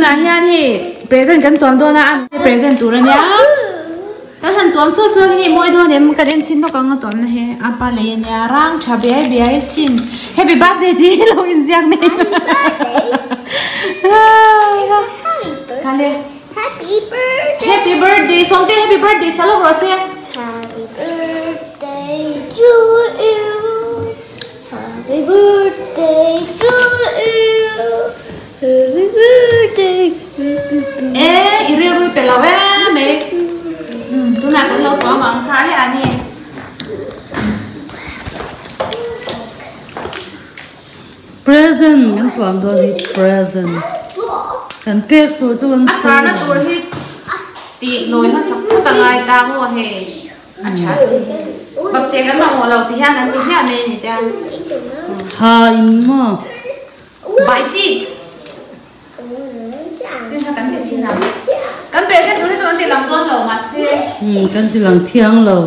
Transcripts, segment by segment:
Tunah hian hei present kan tuam dawn a, a present tur ania. Kan han tuam suak suak hi mawi dawn em kan en chhin lawk ang a tuamna hi a pa lei ania rang tha biai biai sin happy birthday tih hi lo inziak mai Khale Happy birthday Sawmte happy birthday sa lawk rawh se Happy birthday to you Happy birthday to you Happy birthday E i rilru pe lo em e tunah kan lo tuam ang kha le a ni. Present kan tuam dawn hi present kan pek tur chu kan A charna tur hi tih nawi hmasak phawt a ngai ta maw hei. A tha si. Bak che kan mamawh lo ti hian kan ti hmiah mai a ni te a. Ha in maw? Bai tik. Chin kha kan ti chin ang. Kan present tur hi chu kan ti lang dawn lo mahse. Um kan ti lang thiang lo.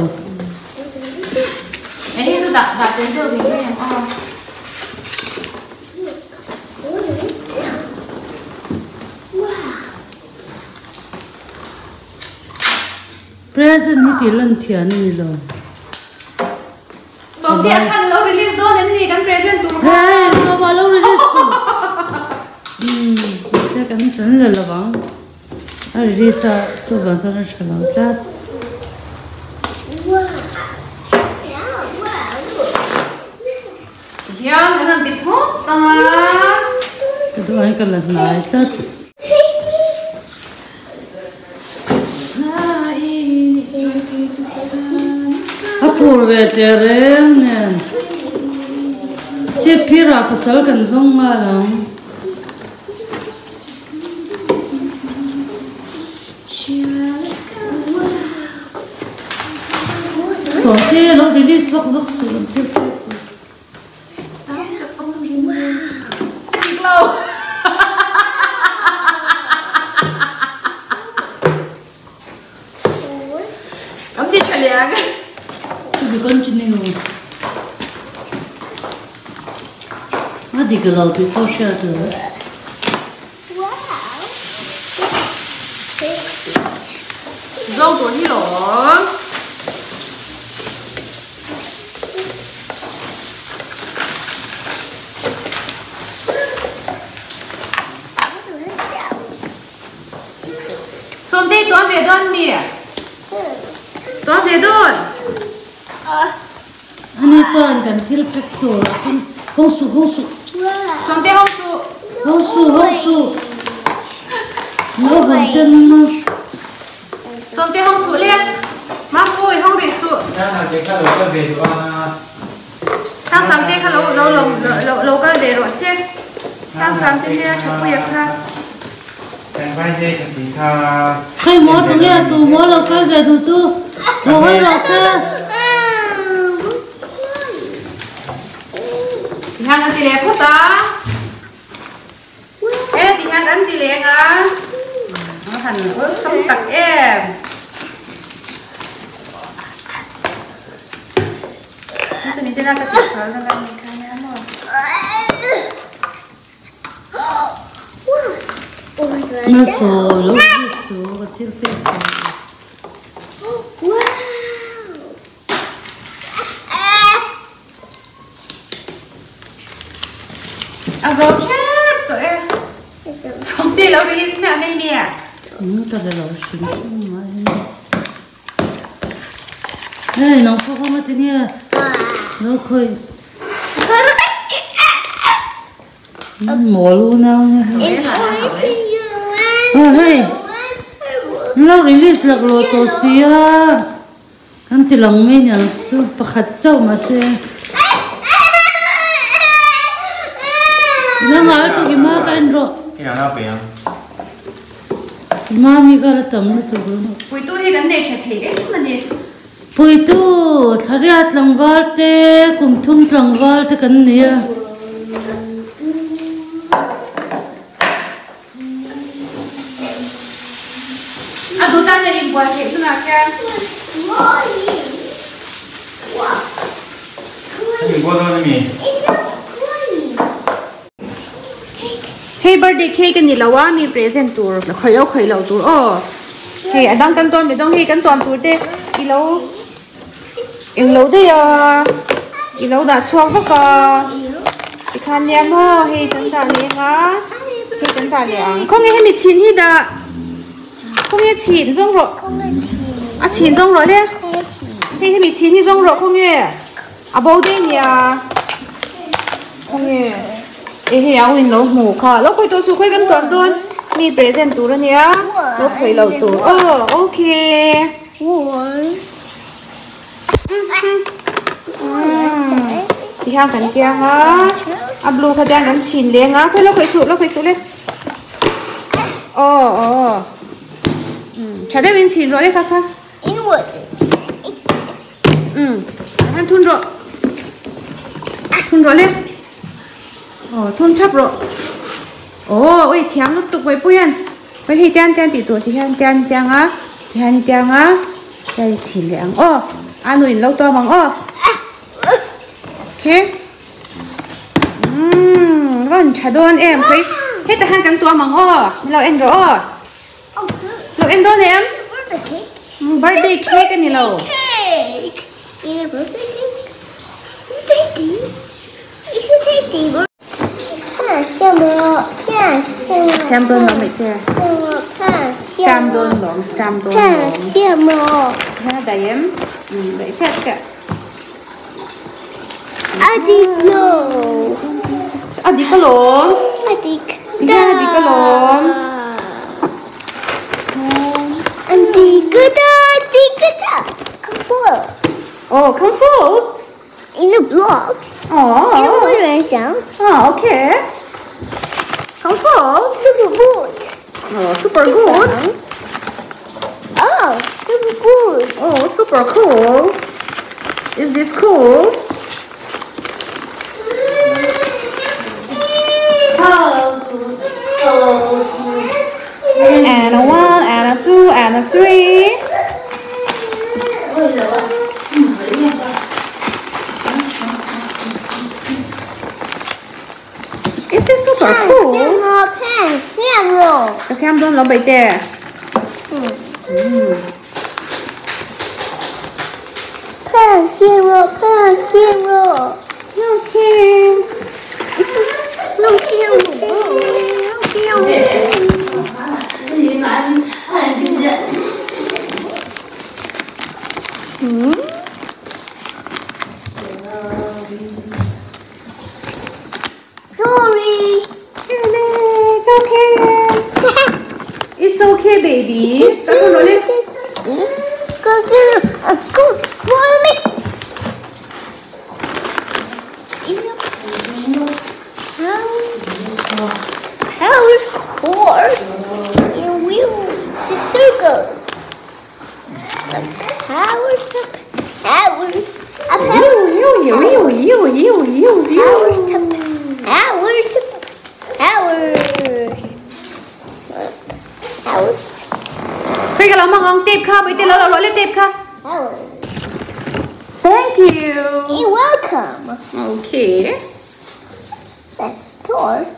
Eng hi chu dah dah tel deuh rih mai ang aw. Present hi tih lan thian a ni lo. Sawmte a khan lo release dawn em ni kan present tur kha. Hey, sawma lo release tur. Um, mahse kan tan la lo ang. A release a chuvang chuan a tha lo tlat. Hian kan han ti phawt ang a. Ka duh ai ka la hnai tlat. A fur ve teh reng nen chip phirah pasal kan zawng nghal ang. Sawmte lo release vak vak suh an thil pek tur. To be continue. A dik lo tih pawh hriat lo. Zawng tur hi lawm. Sawmtei tuam ve dawn mi? Tuam ve dawn? Ani chuan kan thil pack tur ah khan hawng suh hawng suh. Sawmtei hawng suh. Hawng suh hawng suh. Lo hawn ten ma. Sawmtei hawng suh le. Mapui hawng rih suh. Sang sang te kha lo lo lo lo lo kal ve rawh se. Sang sang te hmel tha pui a kha. Khawi maw tu nge tu maw lo kal ve duh chu lo hawi rawh se. Tihian an ti leh phawt a. E tihian an ti leng a. A han awlsam tak em. Na saw lo hi saw ka thil pek ta. A zo tep tawh e. Sawmte lo release hmiah mai mi a. Ka la lo hrim hrim mai. Hei nang pawh kha ngati nge lo khawih mawl unau nge hei hei lo release lak lo tawh sia kan ti lang mai niang chu pakhat chauh mahse nangah a tuk i ma ka en rawh. Mami kha la tam lutuk lo. Puitu hi kan nei tha thei em a ni. Puitu, Thlaria tlangval te, kum thum tlangval te kan nei a. A duh tan a inbual theih tunah khian. Hei birthday cake a ni lo a mi present tur khawih lo khawih loh tur aw hei a dang kan tuam leh dawn hei kan tuam tur te i lo eng lo daih a i lo dah chhuak vak a tikhan nia maw hei kan dah leh ang a hei kan dah leh ang khawnge hemi chhin hi dah khawnge chhin zawng rawh a chhin zawng rawh le hei hemi chhin hi zawng rawh khawnge. A bo daih nia. Khawnge e hei a win lo hmu kha lo khawi tawh suh khawi kan tuam dawn mi present tur ania lo khawi lo tur aw okay. Tihian kan tiang a a blue kha tiang kan chhin leng a khawi lo khawi suh lo khawi suh le aw aw tha deuhin chhin rawh le kha kha. Um han thun rawh thun rawh le aw thun thap rawh aw ui thiam lutuk mai pui hian ui hei tian tian tih tur ti hian tian tiang a ti hian tiang a tian chhin leh ang aw a nu in lo tuam ang aw okay um rawn tha dawn em khawi hetah hian kan tuam ang aw min lo en rawh aw. Lo en dawn em? Birthday cake a ni lo. Siam dawn lawm mai che. Siam dawn lawm, siam dawn lawm. Hian a daih em? Daih chiah chiah. A dik lo. A dik alawm. A dik. Tihian a dik alawm. A dik da, dik da. Kung fu. Oh, kung fu. In the blocks. Oh. In the 会员 Oh, okay. Kung fu. Super good. Oh, super good. Oh, super good. Oh, super cool. Is this cool? And a 1, and a 2, and a 3. Is this super cool? Ka siam dawn lo bai te. Okay. Sorry. It's okay. It's okay, baby. Go to go follow me. How's course and wheels the circle. Powers powers powers powers powers. Khay ka lang mang tape kha, bai te lo lo le tape kha. Thank you. You're welcome. Okay. That's course.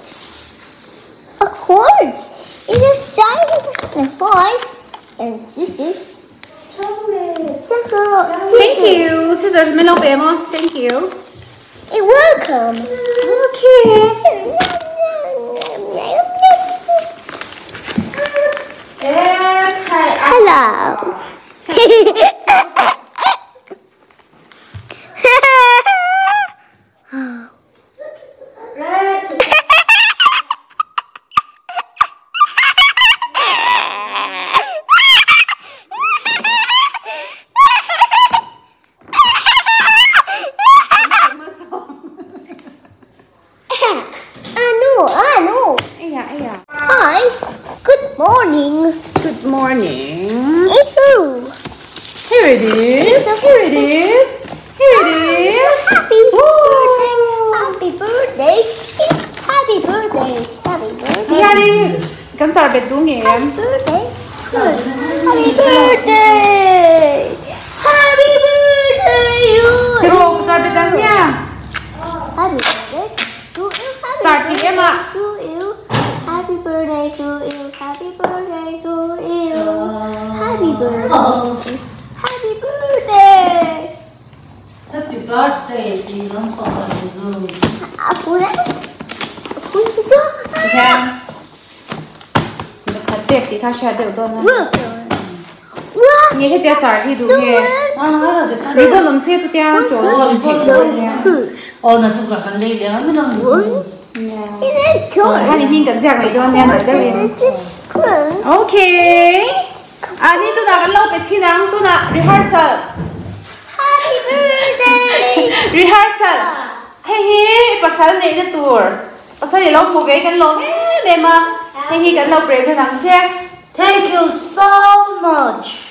Of course. It's a sign and five and scissors. Thank you. Scissors mình lâu bé mà. Thank you. You're welcome. Okay. Hello. I know. Hi. Good morning. Good morning. It's who? Here it is. Here it is. Here it is. Happy birthday. Happy birthday. Happy birthday. Happy birthday. Đi Kan char bet du nge Happy birthday. Happy birthday. Happy birthday you. Pero char bet dang nha. Happy birthday to you. Char ti em ạ. To you. Happy birthday! Happy birthday tih lampang a ni chu. A phu deuh. A phu chu. Tikhian lehkha pek tih kha hriat deuh dawn a. Nge hetia char hi duh nge? Ribbon awm se chutia chawl chu an theih dawn nia. Aw na chu ka kan lei leh ang ang. Khan i hming kan ziak mai dawn nia nalh deuhin. Okay. A ni tunah kan lo pe chhin ang tunah rehearsal. Happy birthday. Rehearsal. Hei hi pasal neihna tur. Pasal i lo hmu ve kan lawm em em a. Hei hi kan lo present ang che. Thank you so much.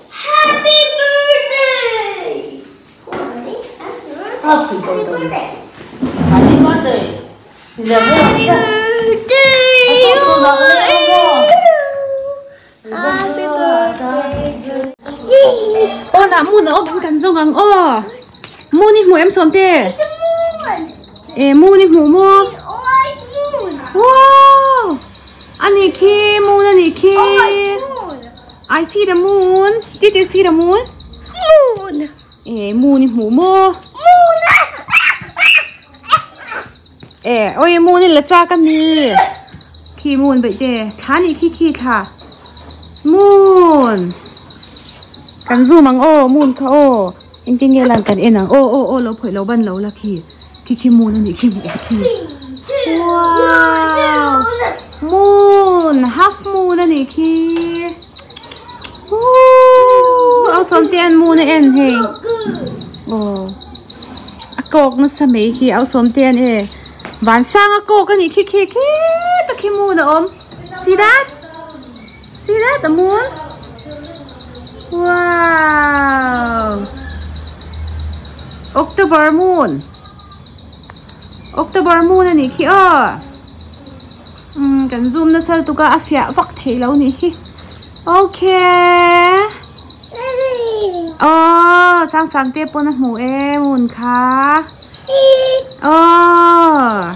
Happy birthday. Happy birthday. Happy birthday. Happy birthday to you. Happy birthday to you. Aw nah moon a awm kan zawng ang aw. Moon i hmuh em sawmte? E moon i hmuh maw? Wow! A nih khi moon a nih khi. I see the moon. Did you see the moon? Moon. E moon i hmuh maw? Moon. E oi moon i la chak a mi. Khi moon baih te. Thla nih khi khi thla. Moon. Kan zoom ang aw moon kha aw. Engtin nge lan kan en ang aw aw aw lo phawih lo ban lo la khi. Khi khi moon a nih khi hmuh khi. Wow! Moon! Half moon a nih khi. Woo! Au sawm te an moon a en hei. Aw. A kawk nasa mai khi au sawm te an e. Van sang a kawk a nih khi khi khi ta khi moon a awm. See that? See that the moon? Wow! October moon. October moon a nih khi aw. Um kan zoom nasa lutuk a a fiah vak theih lo nih hi. Okay. Aw sang sang te pawn a hmu e moon kha. Aw.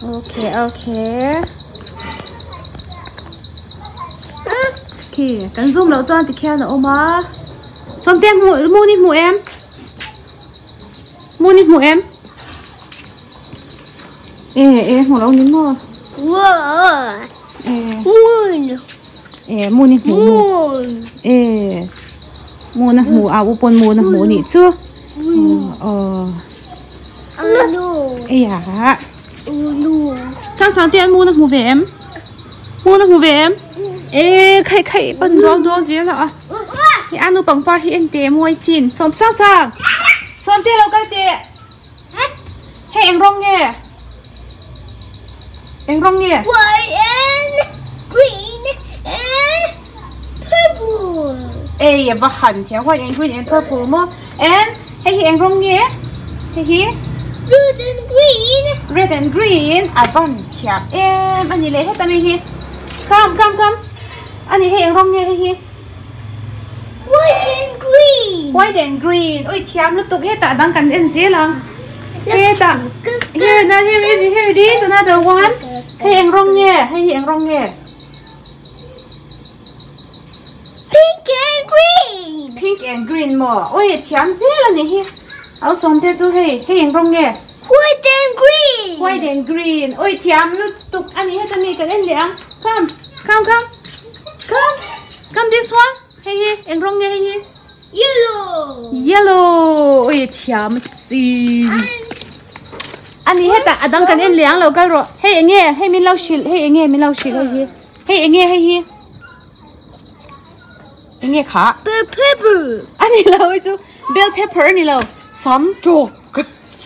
Okay okay. Khi kan zoom loh chuan tikhian a awm a. Sawmte hmuh moon i hmuh em? Moon i hmuh em? E e hmuh lo ni maw? E Moon. E moon i hmuh Moon. E moon a hmuh a u pawn moon a hmuh nih chu. Aw. Anu. Eia. Unu. Sang sang te an moon a hmu ve em? Moon a hmu ve em? E khai khai pan duau duau zel a. Hi anu pangpar hi en te mawi chin. Sawm sang sang. Sawm te lo kal te. Hei eng rawng nge? Eng rawng nge? White and green and purple. Ei a va han thiam white and green and purple maw? And hei hi eng rawng nge? Hei hi? Red and green. Red and green a van thiam em a ni leh heta mi hi. Come come come. A ni hei eng rawng nge hei hi? White and green. White and green. Oi thiam lutuk hetah dang kan en zel ang. Hetah here na here is here it is another one. Hei eng rawng nge? Hei hi eng rawng nge? Pink and green. Pink and green maw? Oi thiam zel a ni hi. Au sawm te chu hei hei eng rawng nge? White and green. White and green. Oi thiam lutuk a ni heta mi kan en leh ang. Come come come. Come come this one. Hei hi eng rawng nge hei hi? Yellow. Yellow. Oi thiam si. A ni heta a dang kan en leh ang lo kal rawh. Hei eng nge? Hei min lo hrilh. Hei eng nge min lo hrilh hei hi. Hei eng nge hei hi? Eng nge kha? Bell pepper. A ni lo hei chu bell pepper a ni lo. Sam tawk.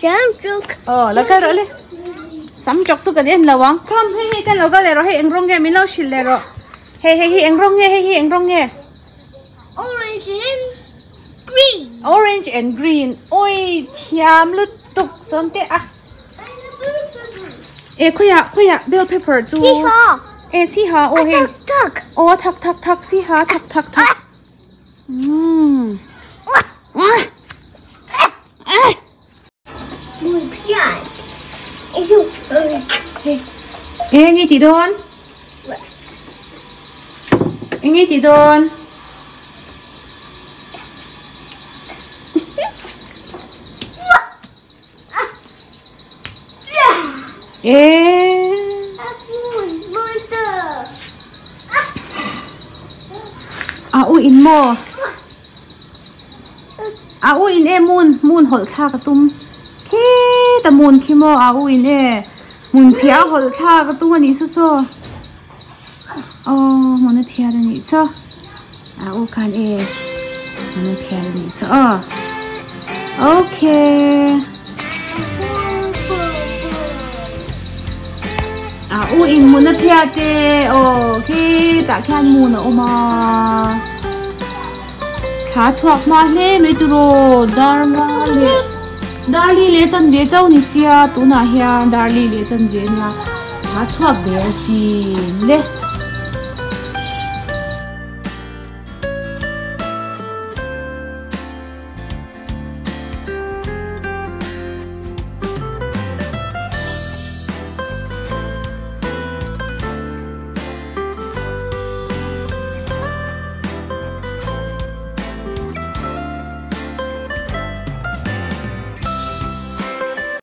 Sam tawk. Aw la kal rawh le. Sam tawk chu kan en lo ang. Come hei hei kan lo kal leh rawh. Hei eng rawng nge min lo hrilh leh rawh. Hei hei hi eng rawng nge hei hi eng rawng nge? Orange and green. Orange and green. Oi thiam lutuk sawm teh a. E khawiah khawiah bell pepper chu. Siha. E siha aw hei. A thak thak. Aw a thak thak thak siha a thak thak thak. Umm. E nge ti dawn? Eng i ti dawn? A u in maw? A u in e mun mun hawlh thlak a tum khita mun khi maw a u in e hmun phiah a hawlh thlak a tum a nih saw saw aw hmun a phiat a nih saw a u khan e hmun a phiat a nih saw aw okay. A u in hmun a phiat e aw khitah khian hmun a awm a thla chhuak hma hle mai turaw darnga leh darli leh chanve chauh ni sia tunah hian darli leh chanve ania thla chhuak der asin le.